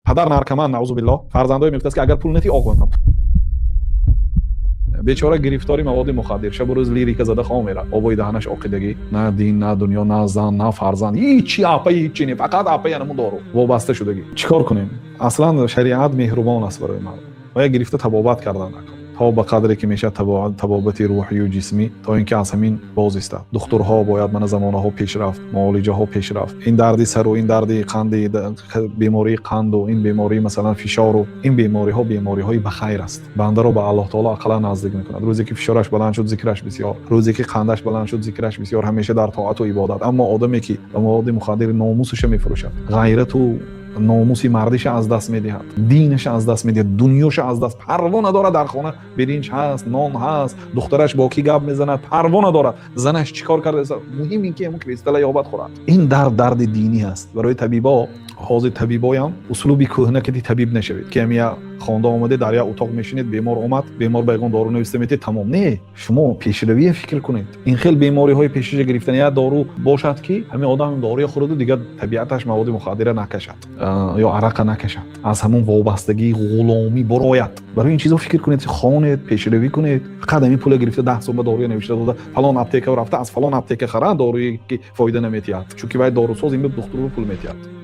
Падар наркоман, наъузу биллоҳ, фарзандое мегуфтааст, ки агар пул надиҳӣ, оқ мекунам. Бечора гирифтори маводи мухаддир, шабу рӯз лирика зада хоб мерад, обои даҳанаш оқидагӣ. На дин, на дунё, на зан, на фарзанд, ҳичи, апаи ҳичи не, фақат апаи анамун дору вобаста шудагӣ. Чӣ кор кунем? Аслан шариат меҳрубон аст барои мардум ва як гирифта табобат кардан накун, то ба қадре ки мешавад, табобати рӯҳию ҷисмӣ, то ин ки аз ҳамин боз истад. Духтурҳо бояд, мана, замонаҳо пешрафт, муолиҷаҳо пешрафт. Ин дарди сару, ин дарди қанди, бемории қанду, ин бемории, масалан, фишору, ин бемориҳо бемориҳои ба хайр аст, бандаро ба Аллоҳ таоло ақаллан наздик мекунад. Рӯзе ки фишораш баланд шуд, зикраш бисёр, рӯзе ки қандаш баланд шуд, зикраш бисёр, ҳамеша дар тоату ибодат. Аммо одаме ки ба маводи мухаддир номусаша мефурӯшад, ғайрату номуси мардиша аз даст медиҳад, динаша аз даст медиҳад, дунёша аз даст, парво надорад, дар хона биринҷ ҳаст, нон ҳаст, духтараш бо кӣ гап мезанад, парво надорад, занаш чӣ кор карда, муҳим ин ки ҳамун кристалла ёбад, хӯрад. Ин дард дарди динӣ аст барои табибо. Ҳозир табибоям услуби кӯҳна кати табиб нашавед, ки ҳамия хонда омаде, дар як утоқ мешинед, бемор омад, бемор ба ягон дору нависта метед, тамом. Не, шумо пешравия фикр кунед. Ин хел бемориҳои пешиша гирифтани як дору бошад, ки ҳамин одам доруя хӯраду дигар табиаташ маводи мухаддира накашад ё арақа накашад, аз ҳамон вобастагии ғуломӣ бурояд. Барои ин чизо фикр кунед, хонед, пешравӣ кунед. Фақат ҳамин пула гирифта, 10 сум ба доруя навишта дода, фалон аптека рафта, аз фалон аптека хара доруе, ки фоида наметиҳад, чунки вай дорусоз ин духтуру пул метиҳад.